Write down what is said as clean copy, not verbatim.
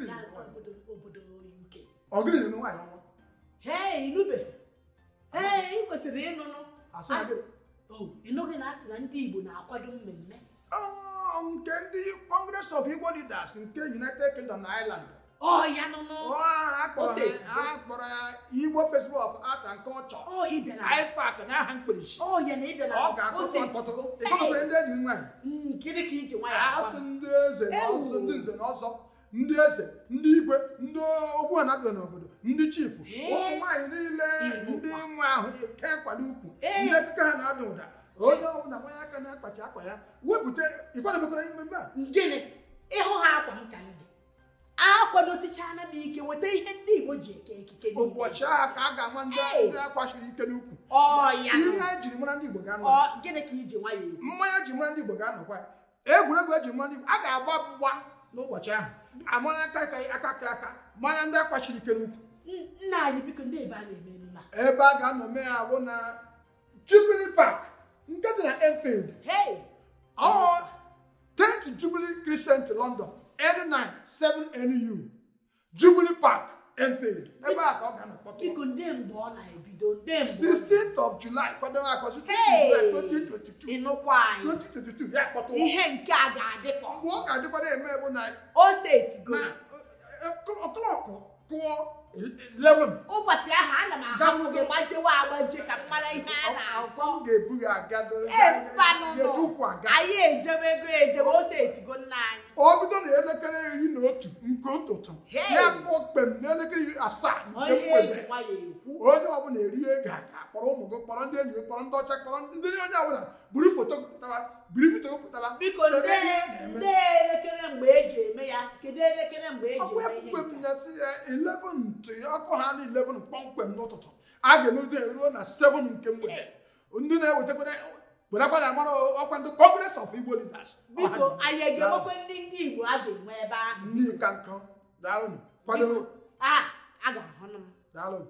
Na obodo UK. Ọ gịnị na-eme nwaanyị ọma? Hei, inube. Hei, ị kwesịrị ịnụnụ. Asị na gịnị? Oh, ịnụghị na asị na ndị Igbo na-akwado mmemme. Ọ, nke ndị Congress of Igbo Leaders nke United Kingdom na Ireland. Ọ ya nụnụ. Ọ, ha kpọrọ O setigo. ha kpọrọ ya Igbo Festival of Art and Culture. Ọ ị bịara. IFAC n'aha mkpirisi. Ọ ya na ị bịara. Ọ ga-akpọtụ akpọtụ. Ịkpọtụkwara ndị enyi m nwaanyị. Gịnị ka iji nwayọọ Asị agwa m? ndị eze na Ewu. ọzọ, ndị nze na ọzọ, ndị eze, ndị igwe, ndị ogbu anaghị n'obodo, ndị chifu, Ee. ụmụ nwaanyị niile, Igbo ndị kwa. nwe ahụ ke nkwado ukwu, Ee. ndị ekike ha na-ada ụda, onye ọbụla nwanye aka na-akpachi akwa ya wepụta. Ịkwadobekwara mmemme a? Gịnị? Ịhụ ha akwa m ka ndị akwadosichana m ike nweta ihe ndị Igbo ji eke ekike niile. Ụbọchị ahụ ka a ga-ama ndị Ee. ndị akwachiri ike n'ukwu. Ọ ya ihe nụ. anyị jiri mara ndị Igbo ga-anọ. Ọ gịnị ka iji nwayọọ ekwu? Mmanya ji mara ndị Igbo ga-anọkwa ya. Egwuregwu eji mara ndị Igbo a ga-agba mgba n'ụbọchị ahụ, amara aka aka aka aka aka mara ndị akwachiri ike n'ukwu. Nna anyị, biko, ndị ebe a na-eme emume a? Ebe a ga-anọ mee ya bụ na Jubilee Park nke dị na Enfield. Hey! Ọ 10th Jubilee Crescent, London, N9 7NU, Jubilee Park, Enfield, ebe a ka ọ ga-anọ kpọtụ. Biko, ndị mgbe ọ na-ebido, ndị mgbe 16th of July, kwado akọ 16th Hey! July 2022. Ịnụkwa anyị. 2022 ya kpọtụ. Ihe nke a ga-adị ka Mgbe ọ ga-adịkwara eme bụ na o setigo. Na o'clock kụọ 11. Ụbọchị ahụ ana m ahapụ gị gbajewe agbaje ka m mara ihe a na-akọ. Akwa m ga-ebu gị aga. Mbanụ. Ga-eji ụkwụ aga. Anyị ejebe ego ejebe, o setigo nna anyị. Ọ bido na elekere 11 nke ụtụtụ. Hey! Ya kụọ kpem na elekere 7 nke Ihe eji mgbede. nwayọọ ekwu. Onye ọbụla erie ego aga, kpọrọ ụmụ gị, kpọrọ ndị enyi gị, kpọrọ ndị ọcha, kpọrọ ndị onye ọbụla, buru foto gị pụtara, buru vidio gị pụtara. Biko, sebe ndị ihe na-eme. Ndị elekere mgbe eji eme ya, kedu elekere mgbe eji Ọkwa eme ihe ekwukwe m nke a? na sị ya 11 ntị ọkụ ha na 11 kpọmkwem n'ụtụtụ, a ga-emedo eruo na 7 nke mgbede. Ndị na-ewetakwara werekwa na amara ọkwa ndị Congress of Igbo Leaders. Biko, anyị ga-enwekwe ndị Igbo a ga-enwe ebe ahụ? Ndị ka nkọ, daalụnụ, kwadobe. Biko, a ga-ahụnụ m. Daalụnụ.